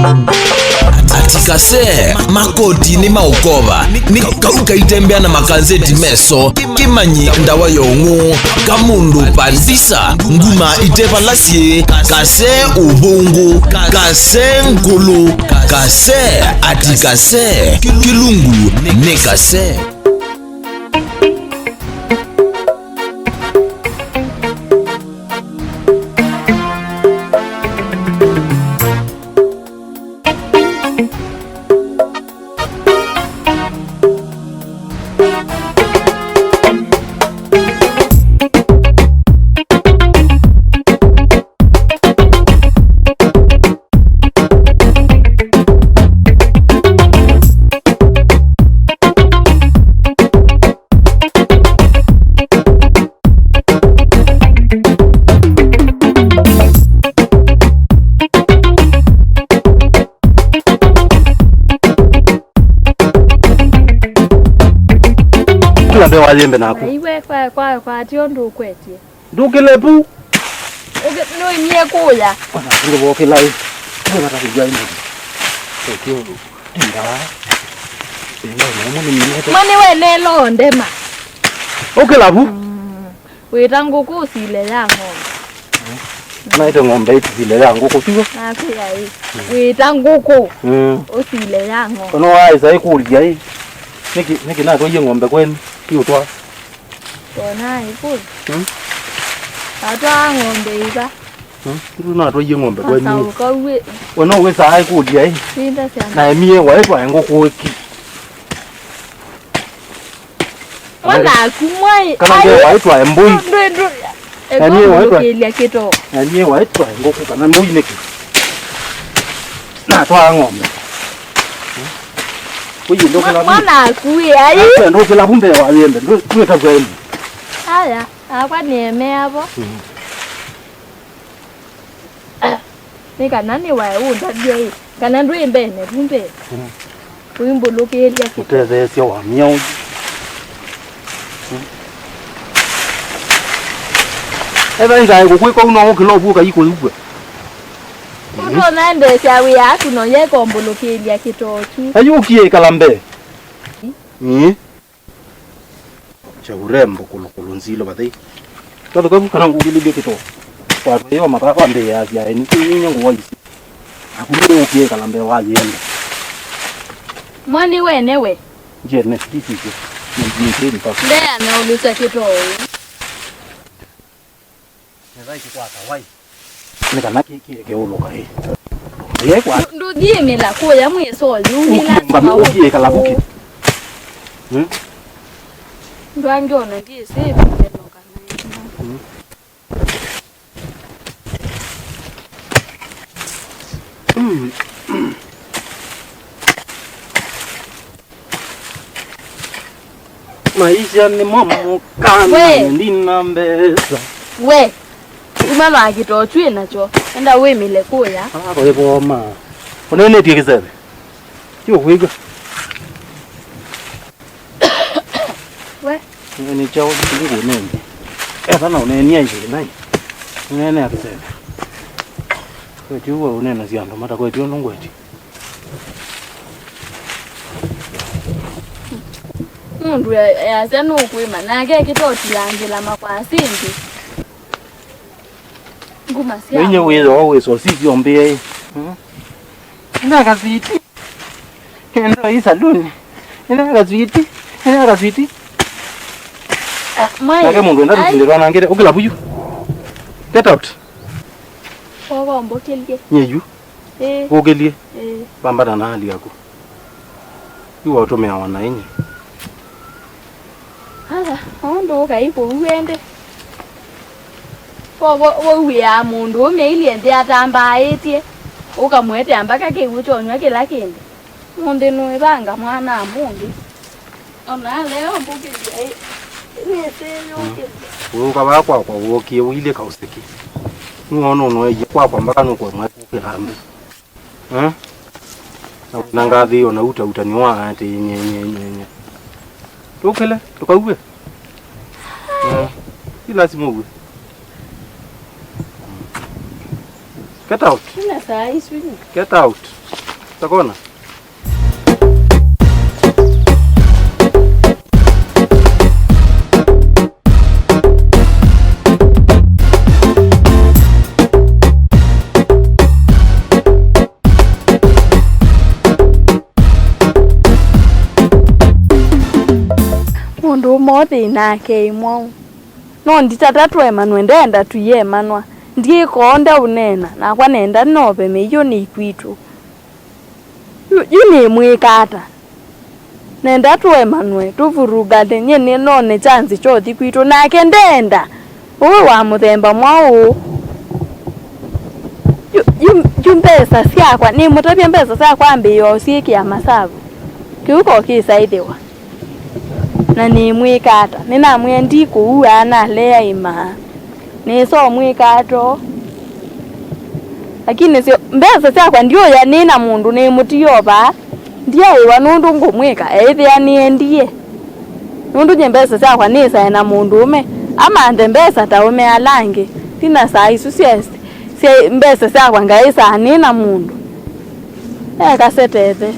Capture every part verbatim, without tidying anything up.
Ati kase, makoti nĩ maũkova, nĩ kau kaitembea na makazeti meso, kĩmanyi ndawa ya ũng'ũ, kamũndũ pandisa, nguma ite vala syĩ, kase ũvũngũ, kase ngũlũ, kase, ati kase, kĩlungu nĩ kase. Kĩla mbee wa yembe naku. Aiwe kwa, kwa, kwa atĩ ũndũ ũkwetye. Ndũkĩle pu. Ũkĩ-, nũimie kũya. Ona ndũvokĩla ĩ. Ndũvata kũjua ĩ. Ũkĩ ũndũ. Tinda. Tinda na mwana nĩ mwana. Mwana we nelo ndema. Ũkĩla pu. Mm. Wĩta ngũkũ ũsile ya ng'ombe. Naĩte ng'ombe ĩtisile ya ngũkũ, tiw'o? Nakwĩa ĩ. Wĩta ngũkũ. Mm. Ũsile ya ng'ombe. Ona waĩsa ĩkũlya ĩ. Nĩkĩ, nĩkĩ natwaie ng'ombe kwenyu? Ti ũtwa. Tona ĩkũlya. Mm. Atwaa ng'ombe iva. Hmm? Ndu natwaie ng'ombe kwenyu. Asa ũkauwe. We no wĩsaa ĩkũlya ĩ. Sinda syana. Na emie waĩtwae ngũkũ ĩkĩ. Mwana aku mwai. Kana nge waĩtwae mbũi. Ndũ, ndũ. Na niĩ waĩtwae. Kĩlya kĩto. Na niĩ waĩtwae ngũkũ kana mbũi nĩkĩ? Natwaa ng'ombe. Ũyĩ ndũkĩla. Mwana aku ĩ ai. Ndũkĩla vumbe wa yembe. Ndũ, ndũ ĩtavwa ĩmwe. Aya, akwa nĩemea vo. Mhm. Nĩ kana nĩ wae ũndavya ĩ, kana ndwĩ mbene vu mbee. Mm. Ũimbũlũkĩĩlya kĩtũ. Ũtetheesya wa mĩao. Mm. Etha nzae kũkwĩka ũu no ũkĩla ũvuka ikũiw'a. Ũtonaendeesya wĩa aku no yeka ũmbũlũkĩĩlya kĩtoo kyu. Ayũkie ĩkala mbee. Mm. Kya urembo kũlũkũlũ nzilo vathei. Twathuka vu kana ngũkĩlilye kĩtoo. Kwatwa yo mathaa kwambĩĩa asya eni kĩnyinye ngũwa isi. Aku nĩ ũkie kala mbee wa yenda. Mwani wene we. Njene, ndikike. Nĩkĩni pa. Ndea na ũlũsya kĩtoo. Nĩthaĩ kĩkwata wai. Nĩ kana kĩ-, kĩeke ũlũka ĩ. Ĩe kwa. Ndũthiĩmĩla kũya mwĩso ũyũ, nĩ ũkie lazima ngami, ũkie kalavu kĩ. Hmm? Ndwangi ona ndiĩsĩ ĩvĩndĩlo kana ĩtina. Hmm. Hmm. Maisha nĩ momo kana we. Ndina mbesa. We, uma na kĩtoo twĩ nakyo, enda wĩmĩle kũya. Ala kũĩvoma. Ũnenetye kĩseve. Ti ũkwĩka. We. Nĩ kyaũ ngũnene. Etha na ũnenia ithĩna. Ũnene akĩseve. Kweti ũwe ũnena syandũ matakweti ũndũ ngweti. Mũndũ e-, easya nũkwĩma, nake kĩtotilangĩla makwasĩ ĩngĩ. Nguma sya. Inye wĩyo wĩso sisyo mbĩe. Hmm? Nda kaswiti. Endo i saluni. Nda kaswiti. Nda kaswiti. Ah, mwai. Nake mũndũ enda tũtinde twanangĩte. Ũkĩla vuyu. Get out. Kogombokĩlye. Nyeyu. Ĩĩ. Ũkĩlye. Ĩĩ. Vambata na hali yaku. Yu waũtũmĩawa na inye. Asa, ũndũ ũkai kũu ende. Kovo wauĩaa mũndũ ũme ilye nthĩ atambaĩtye, ũkamũetea mbaka kĩw'ũ kyonywa kĩla kĩndũ. Mũnthĩ nũĩvanga mwana mũnthĩ. Ona leo mbũkĩlya ĩ, nĩsĩ yũkĩlya. Wũka vaa kwakwa wookie ũilye kaũseki. Nĩwona ũnoeie kwakwa mbaka nũkũemwa kũkĩla mbĩ. Eh? Na ngathi ona uta uta ni wa ati nye, nye, nye, nye. Tukile, tukauwe. Eh. Si lazima uwe. Get out. Sina saa hii swini. Get out. Sakona. Mũndũ ũmwe ũthĩnaa kei mwaũ. No nditata tũemanwe, ndenda tũyemanwa. Ndiĩkonda ũneena, nakwa nenda nove mĩio nĩ ikwitũ. Yu, yu nĩmwĩka ata? Nenda tũemanwe, tũvurugane, nyie nĩnone kyanzi kyothi kwitũ, nake ndenda. Ũũ wa mũthemba mwaũ ũũ? Yu, yu, yu mbesa syakwa, nĩmũtavya mbesa syakwa ambĩĩa ũsyĩkĩa masavu. Kĩu ko kĩsaĩthĩwa. Na nĩmwĩka ata? Nĩnamwĩa ndikũua, nalea ĩmaa. Nĩsa ũmwĩka ata? Lakini syo, mbesa syakwa ndiũya nĩ na mũndũ, nĩmũtia o vaa. Ndiaĩwa nũndũ ngũmwĩka, eĩthĩa nĩendie. Nũndũ nye mbesa syakwa nĩsae na mũndũũme, amanthe mbesa ta aũme ala angĩ. Ndina saa isu sya, sya mbesa syakwa ngaĩsaa nĩ na mũndũ. Eka setethe.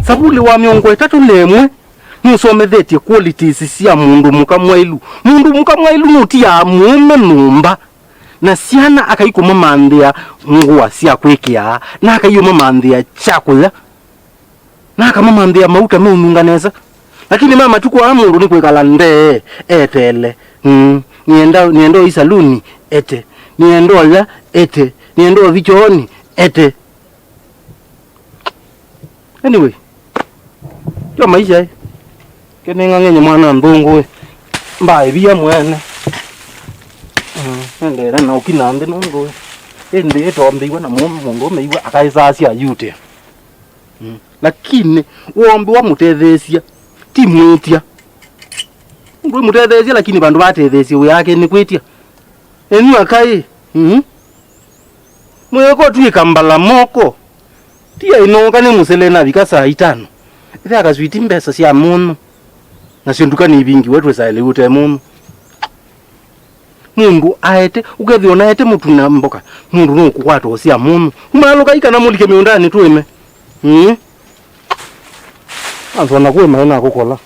Savuli wa mĩongo ĩtatũ na ĩmwe nũsomethetye qualities sya mũndũ mũka mwaĩlu. Mũndũ mũka mwaĩlu nũtiaa mũũme nyũmba, na syana akaikũmamanthĩa ngũa sya kwĩkĩa, na akaiũmamanthĩa kya kũya, na akamamanthĩa mauta meũnunga nesa. Lakini ma matukũ aa mũndũ nĩ kwĩkala ndee eteele. Mm, nĩenda, nĩenda ũi saluni, ete. Nĩenda ũya, ete. Nĩenda ũthi kyoonĩ, ete. Anyway, kyo maisha ĩ. Kĩnĩng'ang'enye mwana nthũngũ ĩ. Mbaĩvia mwene. Mm, endeele na ũkina nthĩ nũndũ ĩ. Ĩndĩ ĩtombĩiwe na mũndũ, mũndũ ũmĩiwe akaĩsasya ayute. Mm. Lakini wombiwa mũtetheesya, ti mwĩtya. Mũndũ mũtetheesya, lakini vandũ vatetheesya wĩake nĩ kwĩtya. Enyu akaĩ, mm? Mwĩko twĩka mbala moko. Tia inoka nĩ mũsele navika saa itano. Ĩthe akaswiti mbesa sya mũno. Nasyo nduka nĩ ivingiwe twĩsaĩle ũte mũno. Mũndũ aete, ũkethĩa ũnaete mũtu na mboka, mũndũ nũkũkwata ũsya mũno. Umalũkai kana mũlike mĩũndanĩ tũĩme. Mm. Anzona kwĩ maĩ nakũkola.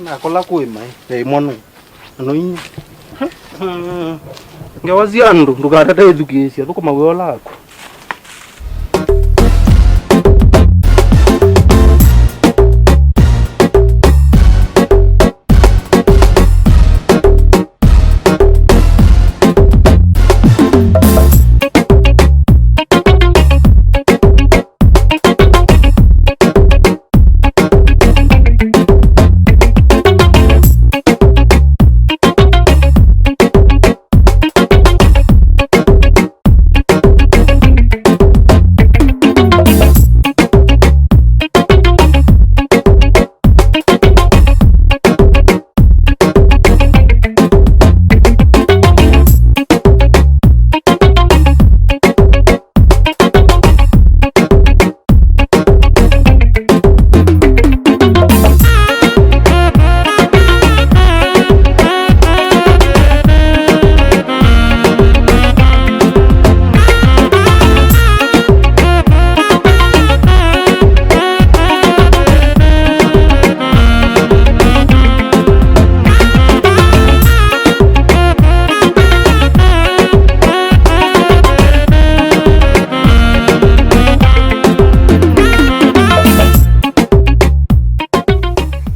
Nakola kwĩ maĩ, yaĩ mwanũ. Ano inya. Ngewa sya andũ, ndũkatate ĩthukĩĩsya, thũkũma wĩa ũla waku.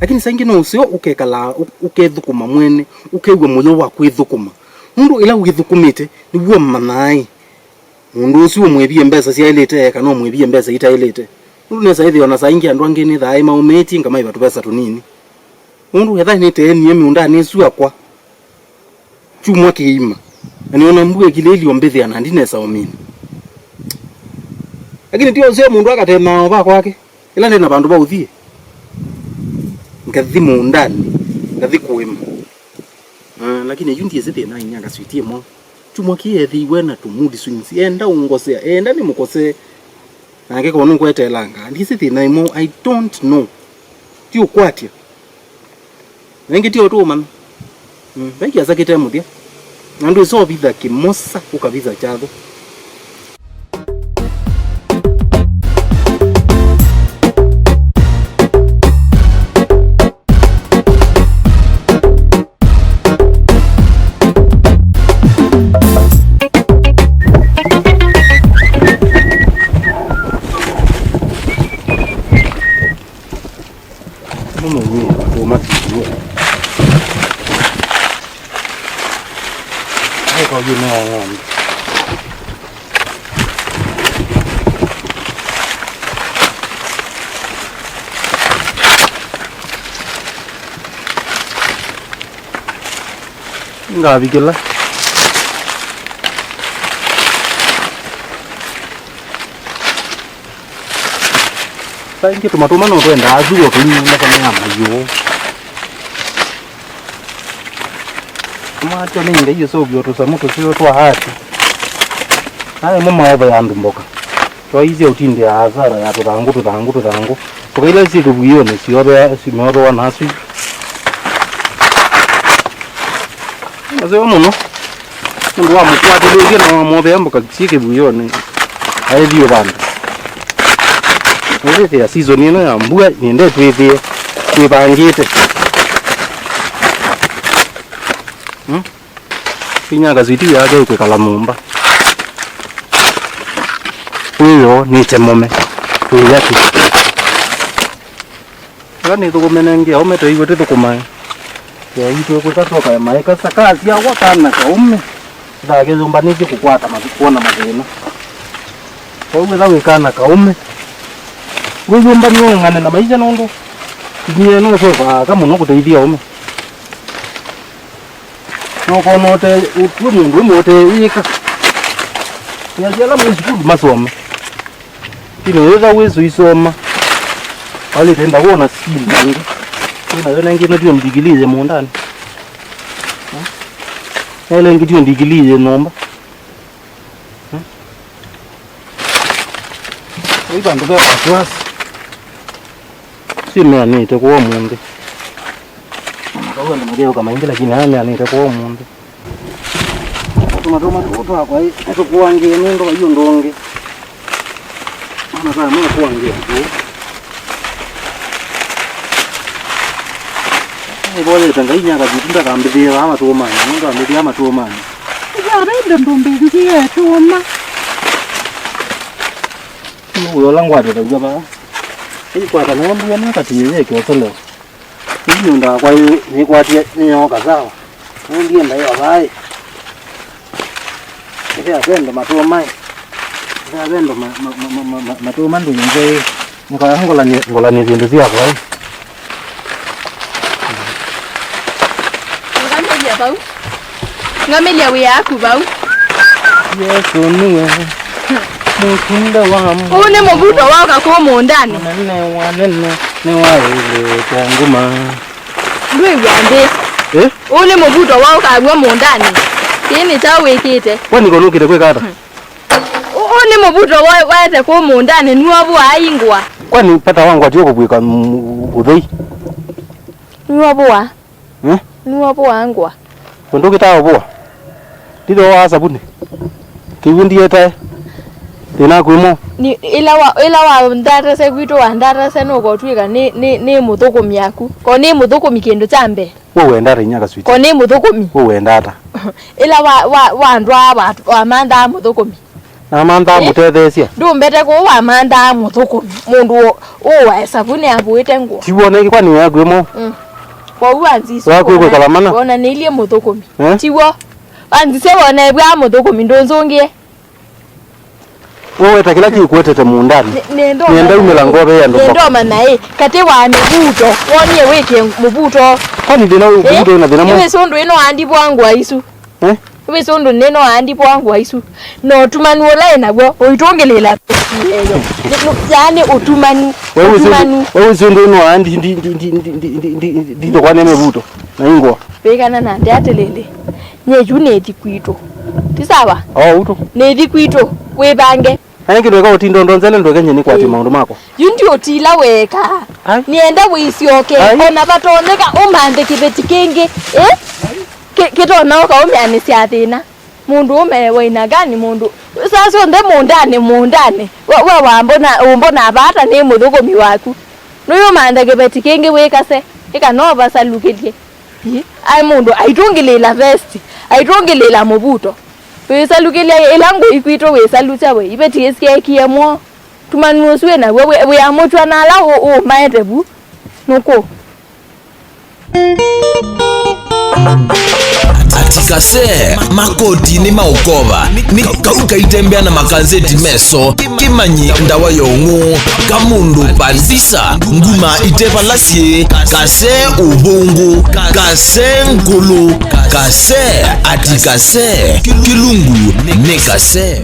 Lakini saa ingĩ no ũseo ũkekala, ũ-, ũkethũkũma mwene, ũkew'a mũyo wa kwĩthũkũma. Nũndũ ĩla wĩthũkũmĩte, nĩw'o ũmanyaa ĩ, mũndũ ũsu ũmwĩvie mbesa syaĩlĩte, kana ũmwĩvie mbesa itaĩlĩte. Nũndũ nesa ĩthĩwa na saa ingĩ andũ angĩ nĩthaa ĩmaũmĩĩtye ngamaĩva tũvesa tũnini. Nũndũ etha nĩteenie mĩũndanĩ ĩsu akwa kyumwa kĩima, na nĩona mbua ĩkilĩĩlye ũmbĩthĩa na ndinesa ũmina. Lakini ti ũseo mũndũ akatemaa o va kwake, ĩla ndĩ na vandũ va ũthiĩ, ngathi mũũndanĩ, ngathi kũĩma. Ah, lakini yu ndyĩsĩ thĩna inya ngaswiti ĩmwe. Chumwa kĩethĩiwe na tũ mood swings. Enda ũngosea, enda nĩmũkosee. Nake ko nũkweteelanga. Ndisĩ thĩna ĩmwe, I don't know. Ti ũkwatya. Na ĩngĩ ti o tũũmanya. Mm, vai kĩasa kĩte mũthya. Na ndwĩsa ũvitha kĩmosa, ũkavitha kyatho. Mama, we, we, mama, we. Ai, kwa hiyo nayo ng'ombe. Ngavikĩla. Kaingĩ tũmatũma no twendaa asu o tũinyundakanĩa mayũ. Matyo nĩ Ngai ũseũvya tũsamũ tũseo twa ati. Naĩ mo maove ya andũ mboka. Twaisye ũtindĩa hasara ya tũthangũ, tũthangũ, tũthangũ. Mboka ila syĩ kĩvuĩonĩ syoothwa, syoothwa nasu. Maseo mũno. Nũndũ wamũkwatĩlĩĩlye na wamũovea mboka syĩ kĩvuĩonĩ, aĩthi ũvanda. Ũyĩthĩa season ĩno ya mbua, nĩende twĩthĩe twĩvangĩte. Hmm? Inyaka switi yake ĩkwĩkala nyũmba. Wĩyo nĩte mũme. Wĩya tu. Ĩla nĩthũkũme nengĩ aũme tũiw'e tũthũkũmae. Yaitũ ĩkũsa toka ya maĩ kasa kasyawa kana kaũme. Ĩthaa kĩyũmbanĩtye kũkwata mathĩ-, kwona mathĩna. Kwoou ĩla wĩ kana kaũme, wĩyũmbany'e ũng'ane na maisha nũndũ ndunia ĩno ĩsũvaa aka mũno kũteithia aũme. Nũkona ũte, wĩ mũndũ ũmwe ũteĩka. Nĩasya ala me sukulu masome. Ino wĩtha wĩsũ isoma. Walĩte ndawona skill ingĩ. Wĩnayo nengĩ no tio ndigilii yĩ mũũndanĩ. Naĩle ĩngĩ tio ndigilii yĩ nyũmba. Oi vandũ ve wasiwasi. Simeanĩte kwa ũmũnthĩ. Kau andũ matheũka maingĩ, lakini aya meanĩte kwa ũmũnthĩ. Tũmatũma tũkũ twakwa ĩ, nĩtũkũangĩe nũndũ vai ũndũ ũngĩ. Ana kaya mekũangĩa kũu. Nĩvolete Ngai nyakaviti ndakambĩthĩe vaa matũũmanĩ, nũndũ ambĩthĩa matũũmanĩ. Ĩla vĩndĩ ndũmbĩngie tũũma. Nũũ ũla ngwatĩthaw'a vaa? Ĩkwata nayo mbua nĩkatĩĩe kĩoselo. Ĩĩ nyũnda yakwa ĩĩ nĩkwatie nĩyooka sawa. Nũndie ndaĩ o vaa ĩ. Ĩthĩa vendo matũũma ĩ. Ĩthĩa vendo ma, ma, matũũma ndũnyĩnze ĩ. Ngolany'e, ngolany'e syĩndũ syakwa ĩ. Ngamĩlya vau. Ngamĩlya wĩa waku vau. Yesũ nĩwe mũtunda wa. Ũũ nĩ mũvuto waũka kũũ mũũndanĩ. Mũnene wa nene nĩwaĩlĩte nguma. Ndwĩw'a nthĩ. Eh? Ũũ nĩ mũvuto waũka w'o mũũndanĩ. Kĩĩ nĩ kyaũ wĩkĩte? We nĩko nũkĩte kwĩka ata? Ũ-, ũũ nĩ mũvuto wa-, waete kũũ mũũndanĩ, nĩwovũaa ĩ ngũa. Kwani pata wa ngwatio kũvw'ĩka m-, ũthei? Nĩwovũaa. Eh? Nĩwovũaa ngũa. Ũndũ kĩtaa ũvũa. Ndithe wa sabuni. Kĩw'ũ ndietae. Thĩna kwĩmo. Nĩ, ĩla wa, ĩla wa ndatase kwitũ wa ndatase nũkotw'ĩka nĩ, nĩ, nĩ mũthũkũmi aku. Ko nĩ mũthũkũmi kĩndũ kya mbee. We wenda ata inyaka switi? Ko nĩ mũthũkũmi. We wenda ata? Ĩla wa, wa, wandwaa wa, wamanthaa mũthũkũmi. Namanthaa. Eh? Mũtetheesya. Ndũmbete kũu wamanthaa mũthũkũmi. Mũndũ ũ-, ũũ wa ĩsavu nĩavũĩte ngũa. Tiw'o nĩkĩ kwani yaku ĩmo? Mm. Kwoou wanzisye. Waku kwĩkala mana? Wonanĩilye mũthũkũmi. Eh? Tiw'o. Wanzisye wonew'a mũthũkũmi ndũnzũngĩe. We weta kĩla kĩkwetete mũũndanĩ. Nĩ-, nĩenda ũmanya. Nĩenda umĩla ĩ, ngove ya andũ nĩenda ũmanya ĩ, katĩ wa mĩvuto, wonie wĩkĩe mũvuto. Kwani thĩna wĩ, eh? Mũvuto wĩna thĩna mũ? Nĩwĩsĩ ũndũ ĩno andipwa ngũa isu. Eh? Nĩwĩsĩ ũndũ nĩno andipwa ngũa isu. Na ũtumanu ũla ĩ naw'o, ũitũngĩlĩĩla. Nĩ-, nĩ-, yaani ũtumanu. Wewe wĩsĩ ũndũ, ũtumanu. Wewe wĩsĩ ũndũ ĩno andi ndi, ndi, nditũkwanĩa mĩvuto na ingũa. Wĩkana na nthĩ atĩlĩlĩ, nyie yu nĩthi kwitũ. Ti sawa? O ũu tu. Nĩthi kwitũ, wĩvange. Aĩ kĩndũ eka ũtinda ũndonzele ndũkenye nĩkwatĩ maũndũ makwa. Yu ndiũtila weka. Ai. Nĩenda wĩsyoke. Ai. Ona vatonyeka ũmanthe kĩveti kĩngĩ. Eh? Kĩ-, kĩtonya ũkaũmĩanĩsya thĩna. Mũndũ ũme wa aina gani mũndũ? Saa syonthe mũũndanĩ, mũũndanĩ. We, we wambona, ũmbona vata nĩ mũthũkũmi waku. Nũyũmanthe kĩveti kĩngĩ wĩkase. Ĩka no vasalukĩlye. Ĩ, aĩ mũndũ aitũngĩlĩĩla vesti, aitũngĩlĩĩla mũvuto. Wĩsalukĩlya ĩla ngũi kwitũ wĩsalukya we, iveti ĩsyeekie mwo. Tumanu ũsu wĩ naw'o wĩ, wĩamũtw'a na ala ũ-, ũmaete vu. Nũkũ? Atikase, makoti nĩ maũkova, nĩ kau kaitembea na makazeti meso, kĩmanyi ndawa ya ũng'ũ, kamũndũ pandisa, nguma ite vala syĩ, kase ũvũngũ, kase ngũlũ, kase, ati kase, kĩlungu nĩ kase.